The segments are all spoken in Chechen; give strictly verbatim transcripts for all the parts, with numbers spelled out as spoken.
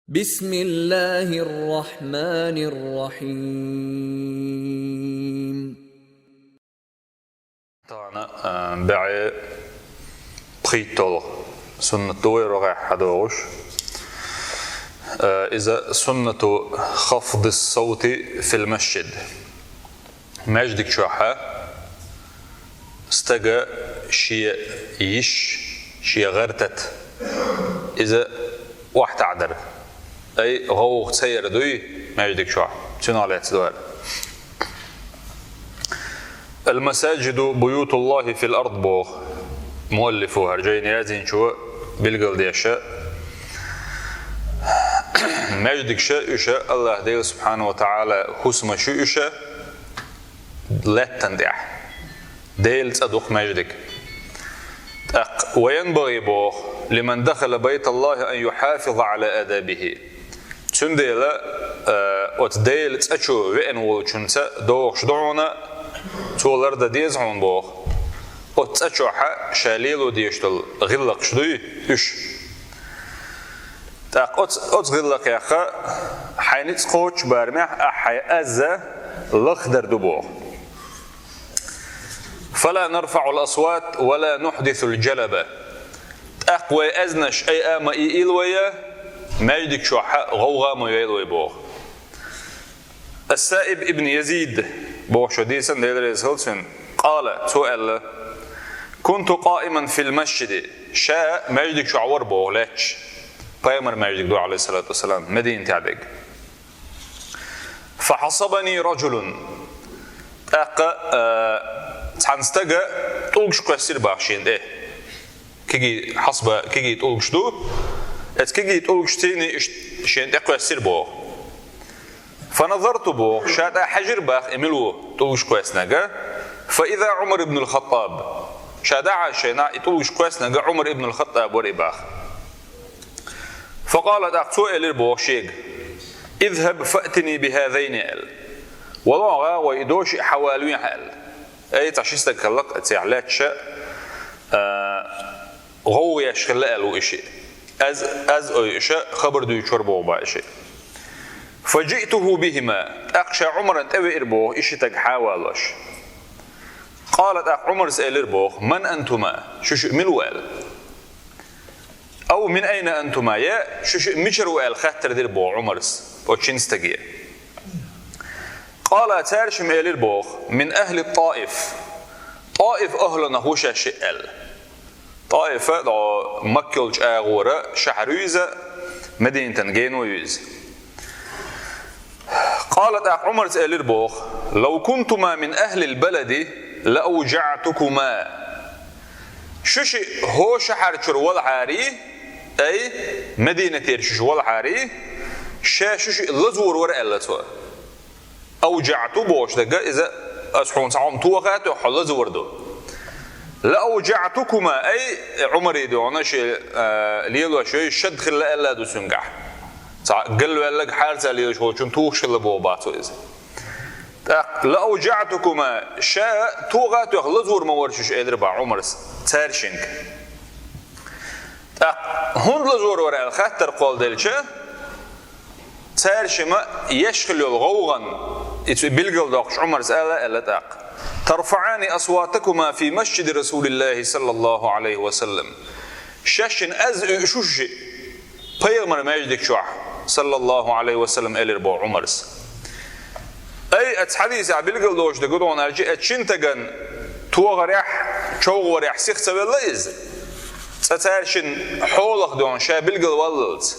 بسم الله الرحمن الرحيم. Тана, а, баьӀе пхийтталгӀа суннат ду вай рогӀехь хьадогӀуш. А, иза суннату хафдис савти фил масжид. Маьждиг чохь стага шен йиш, шен гӀертат, иза охьатаӀдар. Ай, гӀовгӀа ца яр дуй маьждиг чохь, цуьнах лаьцна ду аьлла. Ал-масаджиду буютуллахи фил ард боху муаллифу, хӀара жайна яздинчо билгалдеша. Маьждигаш уьш, Аллаха Дела субхьану ва таӀала хӀусамаш ю уьш, лаьттан тӀехь. Делан цӀа ду-кх маьждиг. ТӀаккха: «Ва янбагӀи», боху, «лиман дахала байталлахи ан юхьафиза Ӏала адабихи». Цундела, а, оцу Делан цӀа чу веана волчунца догӀуш ду хьуна, цо лардан деза хьуна боху. Оцу цӀа чохь ша лело дезаш долу гӀиллакхаш дуй уьш. ТӀаккха оцу, оцу гӀиллакхех хьайн ницкъ кхоччу барамехь ахь хьайн аз лахдар ду боху. «Фала нарфаӀул асват ва ла нухьдисул джалаба». ТӀаккха вай аьзнаш айа а ма ийийла вай, маьждиг чохь гӀовгӀа а ма йойла вай боху. Ас-Саиб ибн Язид бохучо дийцина, Дела реза хила цунна, къала, цо аьлла: «Кунту къаиман фил масжиди». Ша маьждиг чохь вара боху лаьтташ. Пайхамар маьждиг ду, Ӏалайхиссалату вассалам, Мединатехь дерг. «Фахьасабани раджулун». ТӀаккха, а, цхьана стага тӀулгаш кхоьссира боху шена тӀе. Кегий хьасба, кегий тӀулгаш ду. Эцу кегий тӀулгашций иштта шена тӀе кхоьссира боху. «Фаназарту», боху, ша тӀе хьаьжира боху и мила ву тӀулгаш кхоьссинарг. «Фаиза Ӏумар ибн ал-Хаттаб». Ша дӀахьажа шайна, и тӀулгаш кхоьссинарг Ӏумар ибн ал-Хаттаб вара и боху. «Факъала», тӀаккха цо элира боху шега: «Изхьаб фаътини бихазайни», аьлла. «Вало гӀа, вай и дошиъ хьавалавехьа», аьлла. Ай, цхьа ши стаг хиллакх, цехь лаьтташ, а, гӀовгӀа еш хилла аьлла ву и шиъ. Аз, аз ой иша хабар дуьйцур боху боху и шиъ. «Фаджиътуху бихима», тӀаккха ша Ӏумарна тӀе веара боху и ши стаг хьавалош. «Къала», тӀаккха Ӏумарс элира боху: «Ман антума?» Шу шиъ мила ву аьлла. «Ау мин айна антума?» Я шу шиъ мичара ву аьлла хаттар дира боху Ӏумарс оцу шина стаге. «Къала», цара шимма элира боху: «Мин ахьли ТӀаиф». ТӀаиф ахьланах ву шаьш шиъ аьлла. ТӀаифа, дӀо Макка йолчу агӀора шахьар ю иза, Мединатан гено ю иза. Къала, тӀаккха Ӏумарца элира боху: «Лав кунтума мин ахьлил балади ла авжаътукума». Шу шиъ хӀо шахьар чуьра валахьарий, ай, Мединатера шу шиъ валахьарий, ша шу шиъ лазор вара аьлла цо. «Авжаъту» бохуш дерг иза, ас хьуна цхьа хӀума тоха а тоьхна, хьо лазор ду. «Ла авжаътукума», ай, Ӏумаре дуьхьал шен, а, лелош йолу шад хилла аьлла ду цуьнгахь. Цхьа галваьлларг хьарца лелаш волчун тухуш хилла боху боху цо иза. ТӀаккха: «Ла авжаътукума», ша тоха а тоьхна лазор ма вара шу шиъ, элира боху Ӏумарс цаьршинга. ТӀаккха хӀунда лазор вара аьлла хаттар кхолладелча, цаьршимма еш хилла йолу гӀовгӀан, и цу билгал доккхуш Ӏумарс ала аьлла тӀаккха: «ТарфаӀани асватакума фи масжиди Расулиллахи саллаллаху Ӏалайхи ва саллам». Шаьшшинна аз уьш шу шиъ пайхамар маьждиг чохь, саллаллаху Ӏалайхи ва саллам, элира боху Ӏумарс. Ай, оцу хьадисехь билгал долуш дерг ду хьуна аьлча, оцу шина стагана тохарехь, човхаварехь сиха ца велла иза. Цкъа цаьршинна хьолах дуьхьал ша билгал валлалц.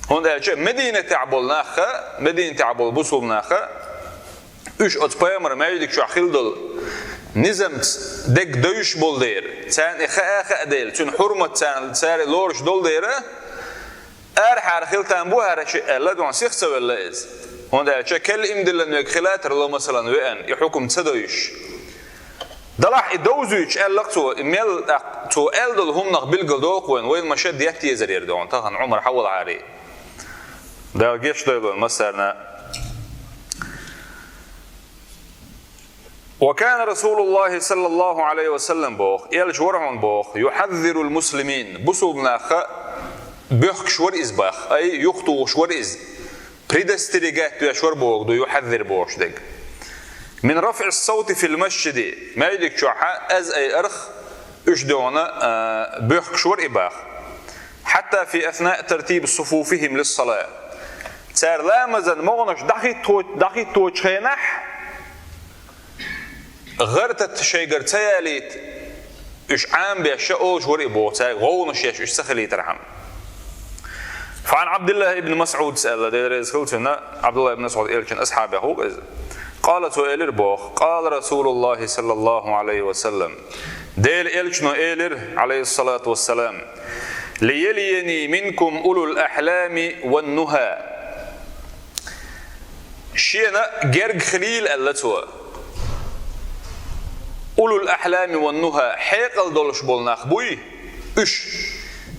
ХӀунда аьлча Мединатехь болу нахха, Мединатехь болу бусулба нахха, уьш оцу пайхамар маьждиг чохь хилла долу низамца дерг девзаш болу дера, царна и хаа а хаа дела, цуьнан хьурмат царна, цара лоруш долу дера, арахьара хила там бу хӀара шиъ аьлла, дуьхьал сиха ца велла иза. ХӀунда аьлча кхел имдиллина верг хила тарло, масалан, веана, и хьукум ца дойуш. Делахь и довзуьйтуш аьлла-кх цо, и мел тӀаккха цо аьлла долу хӀуманах билгал доккху вайна, вайна ма шед етта езар яра дуьхьал, тахана Ӏумар хьавалахьарий. Дала гечдойла вайна массарна. «Ва кана Расулуллахи саллаллаху Ӏалайхи ва саллам», боху, элча вара хьуна боху, «юхьаззирул муслимин», бусулба нахха боьхкуш вара иза бах, ай, юхатухуш вара иза. Предостерегать веш вара бохург ду, юхьаззир бохуш дерг. من رفع الصوت في المسجد, маьждиг чохь аз ай арх уьш дуьхьал, а, боьхкуш вара и бах. حتى في أثناء ترتيب صفوفهم للصلاة. Цара ламазан могӀанаш дӀахӀитточу, дӀахӀитточу хенахь, гӀар-тата шайгара ца ялийта, уьш Ӏамабеш а олуш вара и боху, цаьрга гӀовгӀанаш еш уьш ца хилийтархьама. فعن عبد الله بن مسعود аьлла, Дела реза хила цунна, Абдулла ибн Масъуд элчан асхьабех ву иза. قال, цо элира боху: قال رسول الله صلى الله عليه وسلم. Дела элчано элира, عليه الصلاة والسلام: ليليني منكم أولو الأحلام والنهى. Шена герга хилийла, аьлла цо. أولو الأحلام والنهى, хьекъал долуш болу нах буй уьш.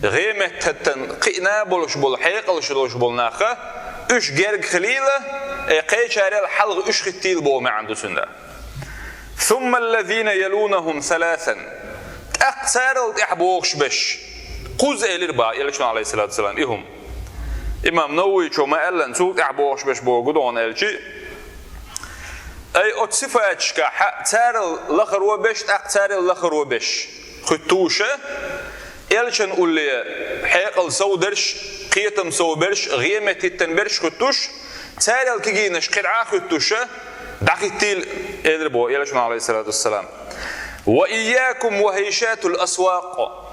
ГӀеметтан хаттарна кхиъна болуш болу, хьекъалш долуш болу нах, уьш герга хилийла, э, кхечарел хьалха уьш хӀиттийла боху маьӀна ду цуьнан. ثم الذين يلونهم ثلاثا. ТӀаккха царал тӀаьхьа бохуш берш. Кхузза элира бах, элчано, عليه الصلاة والسلام, и хӀума. Имам Нававичо ма-аьллина, цул тӀаьхьа бохуш берш бохург ду хьуна аьлча, ай, оцу сифаташкахь царал лахаро берш, тӀаккха царал лахаро берш хӀуьттуш а, элчан улле хьекъал сов дерш, кхетам сов берш, гӀеметтан хӀиттина берш хӀуьттуш, царал кегийнаш кхидӀа а хӀуьттуш а, дӀахӀиттийла, элира боху элчано, عليه الصلاة والسلام. وإياكم وهيشات الأسواق.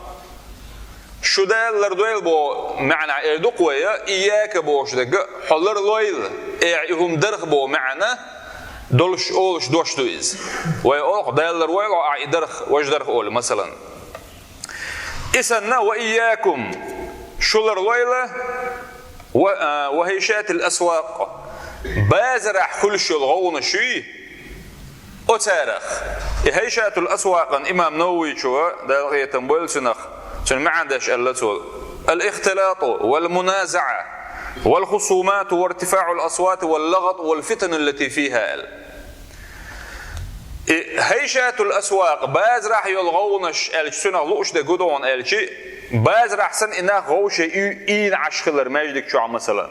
Шу Дала лардойла боху маьӀна эр ду-кх вай, ийяка бохуш дерг, хьо ларлойла, э, и хӀума дарх боху маьӀна долуш олуш дош ду иза. Вай олу-кх, Дала ларвойла хьо, ахь и дарх, важа дарх олий, масалан. И санна, ва ийякум, шу ларлойла, ва, а, ва хӀайшатил асвакъ, базарахь хуьлуш йолу гӀовгӀанаш юй, оцарах. И хӀайшатул асвакъан имам Нававичо, Дала къинхетам бойла цунах, цуьнан маьӀна деш аьлла цо: ал-ихтилату вал-муназаӀа вал-хусумату ва иртифаӀул асвати вал-лагӀату вал-фитану аллати фиха, аьлла. И хӀайшатул асвакъ, базарахь йолу гӀовгӀанаш аьлча, цунах лууш дерг хӀун ду аьлча, базарахь санна и нах гӀовгӀанаш ю-, ийна Ӏаш хилар маьждиг чохь, масалан.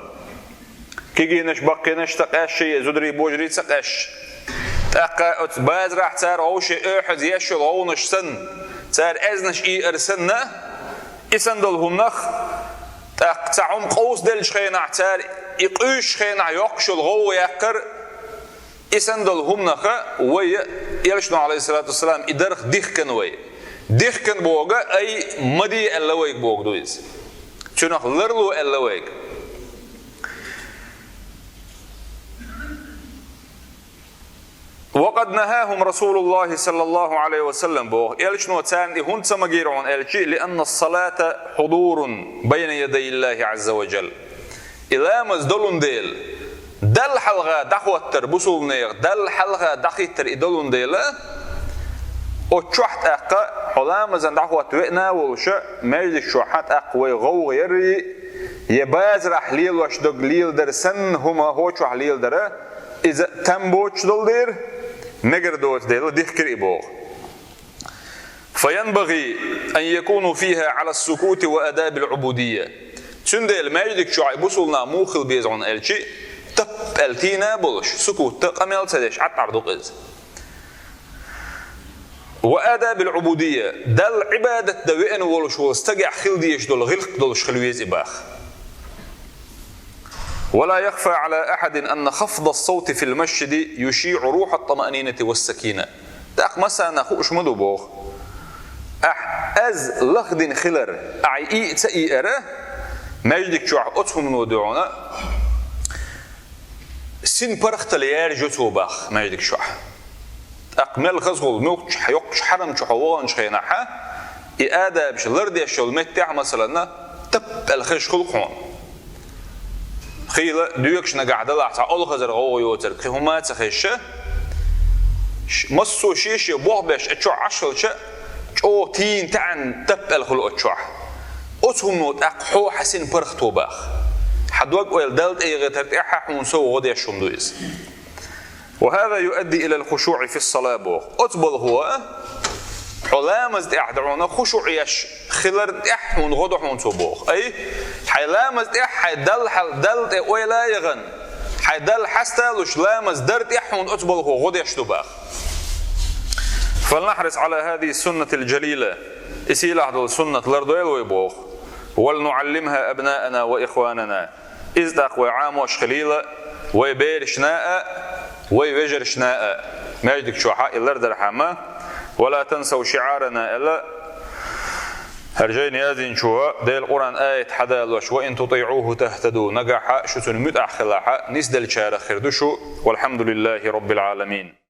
Кегийнаш, баккхийнаш ца къаьсташ, я зударий, божарий ца къаьсташ. ТӀаккха оцу базарахь цара гӀовгӀанаш оьхьаза еш йолу гӀовгӀанаш санна, цара аьзнаш ийар санна, и санна долу хӀуманах, тӀаккха цхьа хӀума къовсаделлачу хенахь, цара и къуьйсучу хенахь йоккхуш йолу гӀовгӀа яккхар, и санна долу хӀуманах вай, элчано, алейхиссалату вассалам, и дарх дихкина вай. Дихкина бохург, ай, ма де аьлла вайга бохург ду иза. Цунах ларло аьлла вайга. Ва къад нахахум расулуллахи саллаллаху алейхи ва саллам боху. Элчано царна и хӀунда ца магийра хьуна аьлча, лианна ас-салата хьудурун байна ядайиллахи азза ва джалла. И ламаз долун дела, Далла хьалха дӀахӀоттар бусулнех, Далла хьалха дӀахӀиттар и долун дела, оцу чохь тӀаккха хьо ламазан дӀахӀотта веана а волуша, маьждиг чохь тӀаккха вай гӀовгӀа яррий, я базарахь лелош дог леладар санна хӀума хӀокху чохь леладара, иза там боцуш долу дера, мегар доцу дела дихкира и боху. فينبغي أن يكونوا فيها على السكوت وآداب العبودية. Цундела маьждиг чохь и бусулнах муха хила беза хьуна аьлча, тап аьлла тийна а болуш, сукутта къамел ца деш, Ӏаттар ду-кх иза. وآداب العبودية, Далла Ӏибадат дан веана волуш волу стагехь хила дезаш долу гӀиллакх долуш хила веза и баха. ولا يخفى على أحد أن خفض الصوت في المسجد يشيع روح الطمأنينة والسكينة. ТӀаккха массарна хууш ма ду боху. Ахь аз лахдина хилар, ахь и ца иара, маьждиг чохь оцу хӀумано дуьхьал син паргӀаталла яржо цо баха маьждиг чохь. ТӀаккха мел хазахула муьлххачу йоккхачу хьарам чу хьо ваханчу хенахь, и адабаш лардеш йолу меттехь, масалан, тап аьлла хезаш хуьлу хьуна. Хийла доьгуш нагахь далахь цхьа олхазар гӀовгӀа йоцург, кхин хӀума а ца хезаш, ш-, массо а шен-шен болх беш, а чохь Ӏаш хилча, чӀогӀа тийна таьӀна тап аьлла хуьлу оцу чохь. Оцу хӀумано тӀаккха хьо хьан син паргӀато баха. Хьан дог-ойла Далла тӀе яхийтар тӀехь хьуна сов гӀо деш хӀума ду иза. وهذا يؤدي إلى الخشوع في الصلاة боху. Оцу балхо а, Хьо ламаз тӀехь да хьуна хушуъ еш хилар тӀехь хьуна гӀо ду хьуна цо боху. Ай, хьайн ламаз тӀехь хьайн Далла хьал-, Далла тӀе ойла а яхана, хьайн Далла хьаста а луш ламаз дар тӀехь хьуна оцу балхо гӀо деш ду баха. فلنحرص على هذه السنة الجليلة. И сийлахь долу суннат лардойла вай боху. ولنعلمها أبناءنا وإخواننا. Иза тӀаккха вай Ӏамош хилийла, вай берашна а, вай вежаршна а. Маьждиг чохь а и лардархьама, ولا تنسوا شعارنا аьлла, хӀара жайна яздинчо Делан Къуръан аят хьадалош, وإن تطيعوه تهتدوا, нагахь а шу цунна муьтӀахь хилахь а, нисделлачарах хир ду шу, والحمد لله رب العالمين.